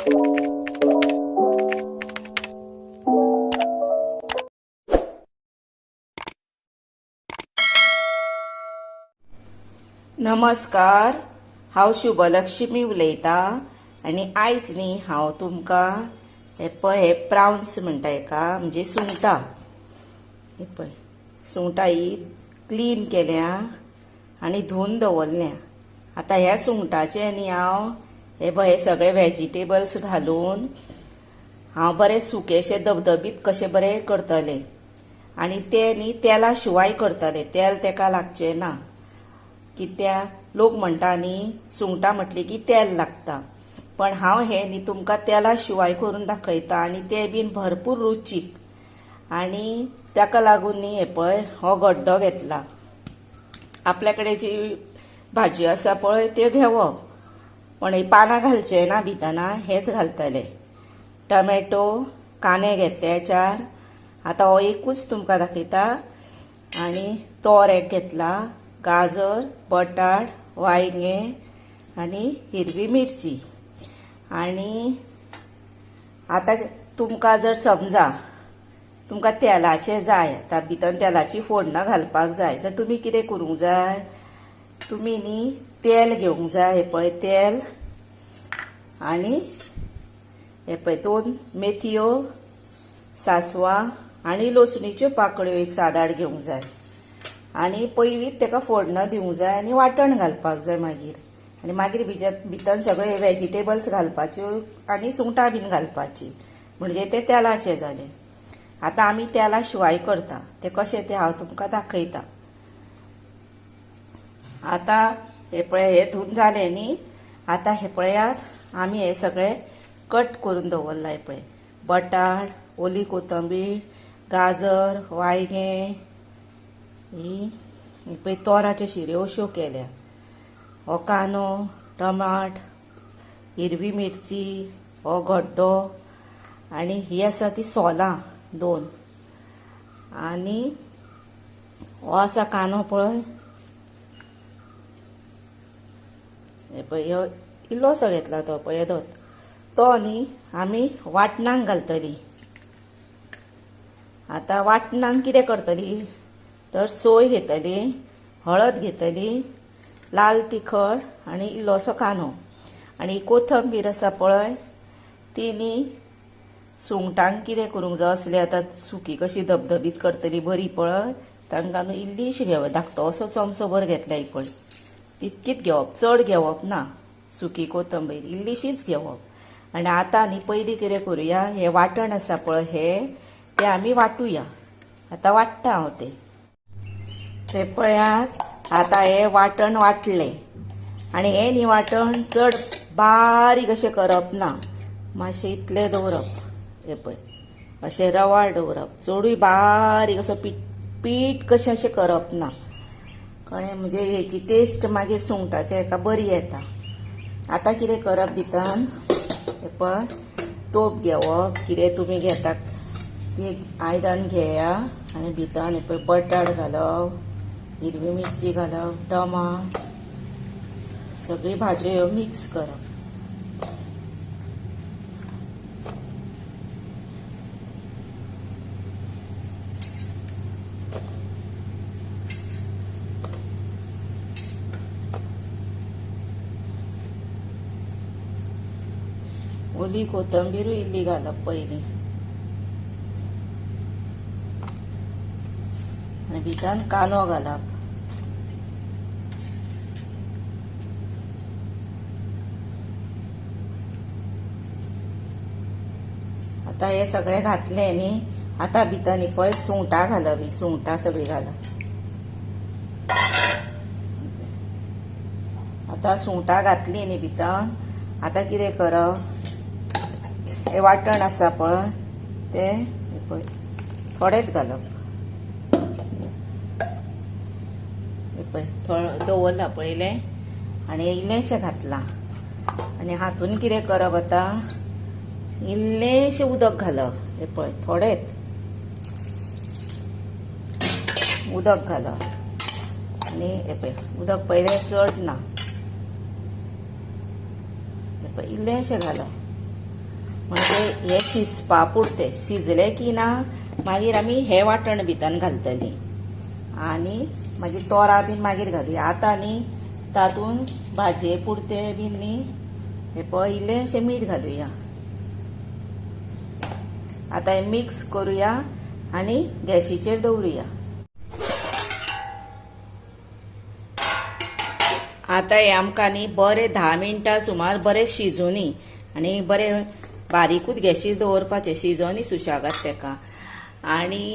नमस्कार, हांव शुभलक्ष्मी उलयतां आनी आयज न्ही हांव तुमकां हे पळय हे प्रावन्स म्हणटा हेका, म्हणजे सुंगटां. हे पळय सुंगटां ही क्लीन केल्या आनी धुवन दवरल्या. आतां ह्या सुंगटाचें न्ही हांव हे पळय हे सगळे व्हेजिटेबल्स घालून हांव बरें सुकेशें धबधबीत कशें बरें करतलें आनी तें न्ही तेला शिवाय करतलें, तेल तेका लागचें ना. कित्याक लोक म्हणटा न्ही सुंगटां म्हटली की तेल लागता, पण हांव हें न्ही तुमकां तेला शिवाय करून दाखयता आनी तें बीन भरपूर रुचीक. आनी ताका लागून न्ही हे पळय हो गड्डो घेतला. आपल्या कडेन जी भाजी आसा पळय त्यो घेवप, पण ही पानां घालचें ना भितना, हेच घालतले. टमॅटो कांदे घेतले 4, आतां हो एकूच तुमकां दाखयता. आनी तोर एक घेतला, गाजर, बटाट, वांयगें आनी हिरवी मिरची. आनी आतां तुमकां जर समजा तुमकां तेलाचें जाय, आतां भितर तेलाची फोडणां घालपाक जाय, तर तुमी कितें करूंक जाय, तुमी न्ही तेल घेवंक जाय. हे पळय तेल आनी हे पळय 2 मेथयो, सांसवां आनी लसणीच्यो पाकळ्यो एक 7-8 घेवंक जाय. आनी पयलींच तेका फोडणां दिवंक जाय आनी वांटण घालपाक जाय मागीर. आनी मागीर भितर सगळे व्हेजिटेबल्स घालपाच्यो आनी सुंगटां बीन घालपाची, म्हणजे तें तेलाचें जालें. आतां आमी तेला शिवाय करता, तें कशें तें हांव तुमकां दाखयता. आतां हे पळय हे धुवन जालें न्ही, आतां हे पळयात आमी हे सगळे कट करून दवरलां. हे पळय बटाट, ओली कोथंबीर, गाजर, वांयगें, ही पळय तोराच्यो शिऱ्यो अश्यो केल्या, हो कांदो, टमाट, हिरवी मिरची, हो गड्डो आनी ही आसा ती सोलां 2, आनी हो आसा कांदो पळय, हे पळय हो इल्लोसो घेतला तो पळय येदोच, तो न्ही आमी वाटणाक घालतली. आतां वाटणाक कितें करतली तर सोय घेतली, हळद घेतली, लाल तिखट आनी इल्लोसो कांदो. आनी कोथंबीर आसा पळय ती न्ही सुंगटांक कितें करूंक जाय असली आतां सुकी कशी धबधबीत करतली बरी पळय, तांकां न्हू इल्लीशी घेवप, धाकटो असो चमचो भर घेतला ही पळय, तितकीच घेवप, चड घेवप ना. सुकी कोथंबीर इल्लीशीच घेवप. आनी आतां न्ही पयलीं कितें करुया, हें वांटण आसा पळय हें तें आमी वांटुया. आतां वांट्टा हांव तें. तें पळयात आतां हें वांटण वांटलें. आनी हें न्ही वांटण चड बारीक अशें करप ना, मातशें इतलें दवरप. हें पळय अशें रवाळ दवरप, चडूय बारीक असो पीठ पीठ कशें अशें करप ना, कळ्ळें? म्हणजे हेची टेस्ट मागीर सुंगटाच्या हेका बरी येता. आतां कितें करप भितर, हें पळय तोप घेवप, कितें तुमी घेता ती आयदन घेया आनी भितर हें पळय बटाट घालप, हिरवी मिरची घालप, टमाट, सगळी भाजयो ह्यो मिक्स करप. ओली कोथंबीरूय इल्ली घालप पयलीं आनी भितर कांदो घालप. आतां हें सगळें घातलें न्ही, आतां भितर न्ही पळय सुंगटां घालप, ही सुंगटां सगळीं घालप. आतां सुंगटां घातलीं न्ही भितर, आतां कितें करप, हें वांटण आसा पळय तें पळय थोडेंच घालप. हें पळय थोडें दवरलां पळयलें आनी इल्लेंशें घातलां. आनी हातून कितें करप, आतां इल्लेंशें उदक घालप. हें पळय थोडेंच उदक घालप आनी हें पळय उदक पयलें चड ना, हें पळय इल्लेंशें घालप. म्हणजे हे शिजपा पुरते शिजले की ना मागीर आमी हे वांटण भितर घालतली आनी मागीर तोरां बीन मागीर घालुया. आतां न्ही तातूंत भाजये पुरते बीन न्ही हे पळय इल्लेंशें मीठ घालुया. आतां हें मिक्स करुया आनी गॅशीचेर दवरुया. आतां हें आमकां न्ही बरें 10 मिनटां सुमार बरें शिजोनी आनी बरें बारीकूच गॅशीर दवरपाचें, शिजोनी सुशेगाद तेका. आनी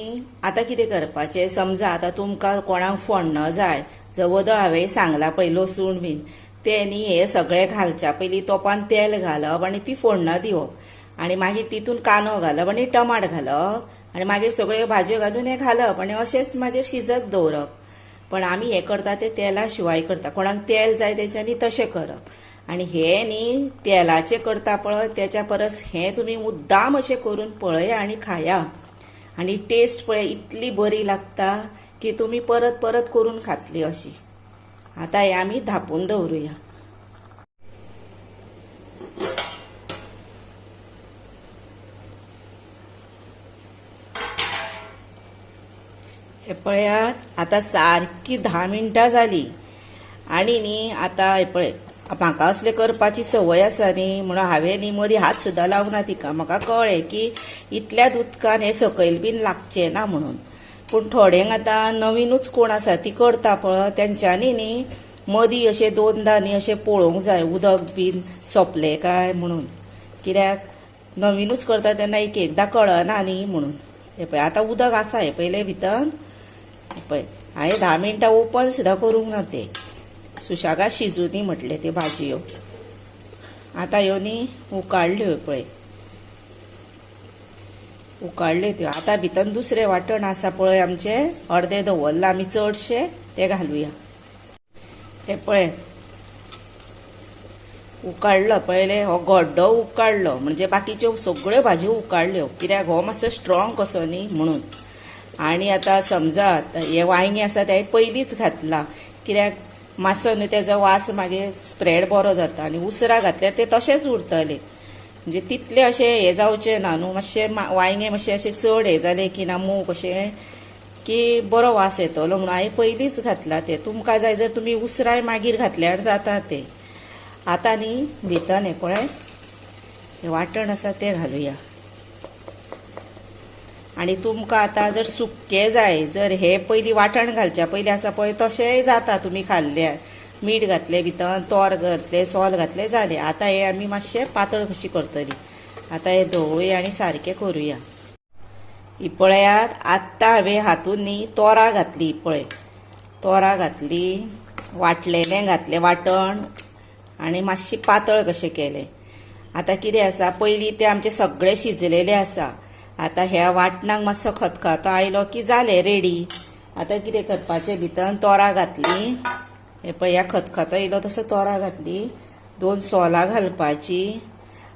आतां कितें करपाचें, समजा आतां तुमकां कोणाक फोण्ण जाय, वदळ हांवें सांगलां पळय लसूण बीन तें न्ही हें सगळें घालच्या पयलीं तोपान तेल घालप आनी ती फोण्णां दिवप आनी मागीर तितून कांदो घालप आनी टमाट घालप आनी मागीर सगळ्यो भाजयो घालून हें घालप आनी अशेंच मागीर शिजत दवरप. पण आमी हें करता तें तेला शिवाय करता. कोणाक तेल जाय तेंच्यांनी तशें करप. आनी हें न्ही तेलाचें करता पळय तेच्या परस हें तुमी मुद्दाम अशें करून पळया आनी खाया आनी टेस्ट पळय इतली बरी लागता की तुमी परत परत करून खातली अशी. आतां हें आमी धांपून दवरुया. हे पळयात आतां सारकी 10 मिनटां जाली आनी न्ही आतां हे पळय म्हाका असलें करपाची संवय आसा न्ही म्हणून हांवें न्ही मदीं हात सुद्दां लावना ना तिका. म्हाका कळ्ळें की इतल्यात उदकान हें सकयल बीन लागचें ना म्हणून. पूण थोड्यांक आतां नवीनूच कोण आसा ती करता पळय तेंच्यांनी न्ही मदीं अशें 2दा न्ही अशें पळोवंक जाय उदक बीन सोंपलें काय म्हणून, कित्याक नवीनूच करता तेन्ना एक एकदां कळना न्ही म्हणून. हें पळय आतां उदक आसा हें पयलें भितर. पळय हांवें 10 मिनटां ओपन सुद्दां करूंक ना, तें सुशेगाद शिजूनी म्हटलें त्यो भाजयो. आतां ह्यो न्ही उकाडल्यो पळय, उकाडल्यो त्यो. आतां भितर दुसरें वांटण आसा पळय आमचें अर्दें दवरलां आमी चडशें, तें घालुया. हें पळय उकाडलो पयलें हो गड्डो उकाडलो म्हणजे बाकीच्यो सगळ्यो भाजयो उकाडल्यो, कित्याक हो मातसो स्ट्रॉंग कसो न्ही म्हणून. आनी आतां समजा हे वांयगें आसा तें पयलींच घातलां कित्याक मातसो न्हू तेजो वास मागीर स्प्रेड बरो जाता आनी उसरां घातल्यार ते तशेंच उरतले, म्हणजे तितलें अशें हें जावचें ना न्हू. मातशें वांयगें मातशें अशें चड हें जालें की ना मोव कशें की बरो वास येतलो म्हणून हांवें पयलींच घातलां तें. तुमकां जाय जर तुमी उसराय मागीर घातल्यार जाता तें. आतां न्ही भितर हें पळय हें वांटण आसा तें घालुया. आनी तुमकां आतां जर सुक्कें जाय जर हे पयलीं वांटण घालच्या पयलीं आसा पळय तशेंय जाता, तुमी खाल्ल्यार मीठ घातलें भितर, तोर घातलें, सोल घातलें, जालें. आतां हें आमी मातशें पातळ कशी करतली. आतां हें धवळुया आनी सारकें करुया. ही पळयात आत्तां हांवें हातून न्ही तोरां घातली, पळय तोरां घातली, वांटलेलें घातलें वांटण आनी मातशी पातळ कशें केलें. आतां कितें आसा पयलीं तें आमचें सगळें शिजलेलें आसा. आतां ह्या वांटणाक मातसो खतखतो आयलो की जालें रेडी. आतां कितें करपाचें, भितर तोरां घातली, हे पळय ह्या खतखतो येयलो तसो तोरां घातली, 2 सोलां घालपाची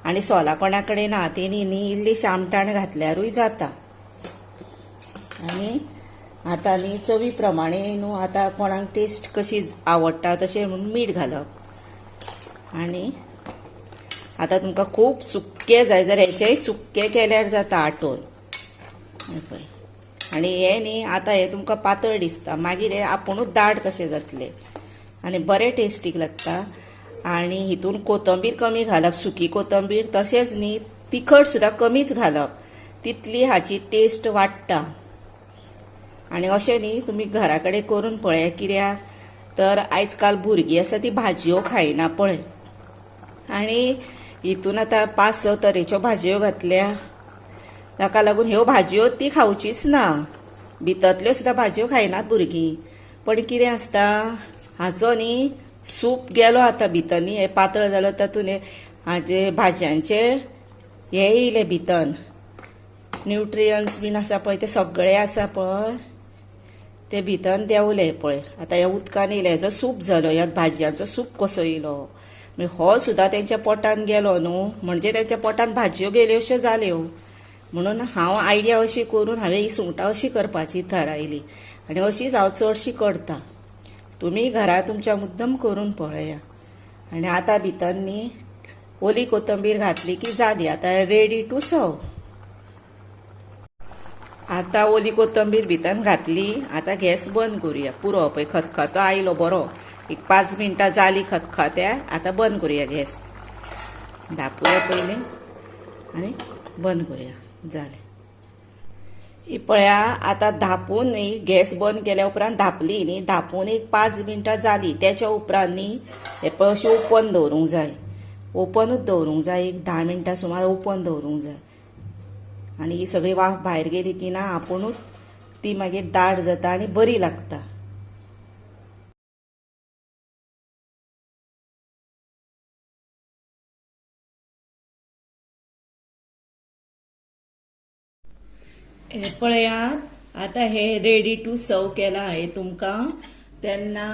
आनी सोलां कोणा कडेन ना तेणी न्ही इल्ली आमटाण घातल्यारूय जाता. आनी आतां न्ही चवी प्रमाणे न्हू आतां कोणाक टेस्ट कशी आवडटा तशें म्हणून मीठ घालप. आनी आतां तुमकां खूब सुक्कें जाय जाल्यार हेचेय सुक्कें केल्यार जाता आटोवन. पळय आनी हें न्ही आतां हें तुमकां पातळ दिसता, मागीर हें आपुणूच दाट कशें जातलें आनी बरें टेस्टीक लागता. आनी हितून कोथंबीर कमी घालप, सुकी कोथंबीर, तशेंच न्ही तिखट सुद्दां कमीच घालप, तितली हाची टेस्ट वाडटा. आनी अशें न्ही तुमी घरा कडेन करून पळया, कित्याक तर आयज काल भुरगीं आसा ती भाजयो खायना पळय. आनी हितून आतां 5-6 तरेच्यो भाजयो घातल्या, ताका लागून ह्यो भाजयो ती खावचीच ना, भितरल्यो सुद्दां भाजयो खायनात भुरगीं. पण कितें आसता हाचो न्ही सूप गेलो आतां भितर न्ही, हें पातळ जालो तातूंत हे हाजे भाजयांचे हे येयले भितर न्युट्रियन्स बीन आसा पळय ते सगळे आसा पळय ते भितर देंवले पळय. आतां ह्या उदकान येयले, हेजो सूप जालो, ह्या भाजयांचो सूप कसो येयलो, मागीर हो सुद्दां तेंच्या पोटान गेलो न्हू, म्हणजे तेंच्या पोटान भाजयो गेल्यो अश्यो जाल्यो. म्हणून हांव आयडिया अशी करून हांवें ही सुंगटां अशी करपाची थारायली आनी अशीच हांव चडशी करता. तुमी घरा तुमच्या मुद्दम करून पळया. आनी आतां भितर न्ही ओली कोथंबीर घातली की जाली, आतां रेडी टू सर्व. आतां ओली कोथंबीर भितर घातली, आतां गॅस बंद करुया. पुरो, पळय खतखतो आयलो बरो. एक 5 मिनटां जाली खतखत्या. आतां बंद करुया गॅस, धापुया पयलीं आनी बंद करुया. जालें. ही पळया, आतां धापून न्ही, गॅस बंद केल्या उपरांत धापली न्ही, धापून एक 5 मिनटां जाली. त्याच्या उपरांत न्ही हे पळय अशें ओपन दवरूंक जाय, ओपनूच दवरूंक जाय. एक 10 मिनटां सुमार ओपन दवरूंक जाय आनी ही सगळी वाफ भायर गेली की ना आपुणूच ती मागीर दाट जाता आनी बरी लागता. हे पळयात, आतां हे रेडी टू सर्व केलां हांवें तुमकां. तेन्ना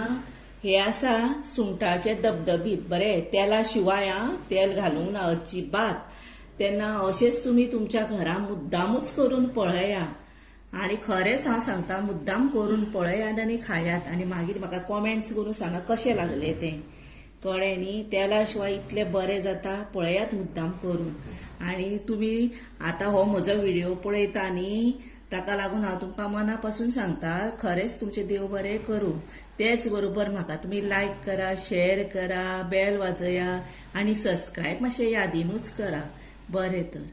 हे आसा सुंगटाचे दबदबीत बरें तेला शिवाय, आं, तेल घालूंक ना अजिबात. तेन्ना अशेंच तुमी तुमच्या घरा मुद्दामूच करून पळया आनी खरेंच हांव सांगता, मुद्दाम करून पळयात आनी खायात आनी मागीर म्हाका कॉमेंट्स करून सांगा कशें लागलें तें. कळ्ळें न्ही? तेला शिवाय इतलें बरें जाता, पळयात मुद्दाम करून. आनी तुमी आतां हो म्हजो व्हिडिओ पळयता न्ही, ताका लागून हांव तुमकां मना पासून सांगता, खरेंच तुमचें देव बरें करूं. तेच बरोबर म्हाका तुमी लायक करा, शेअर करा, बेल वाजया आनी सबस्क्रायब मातशें यादीनूच करा. बरें तर.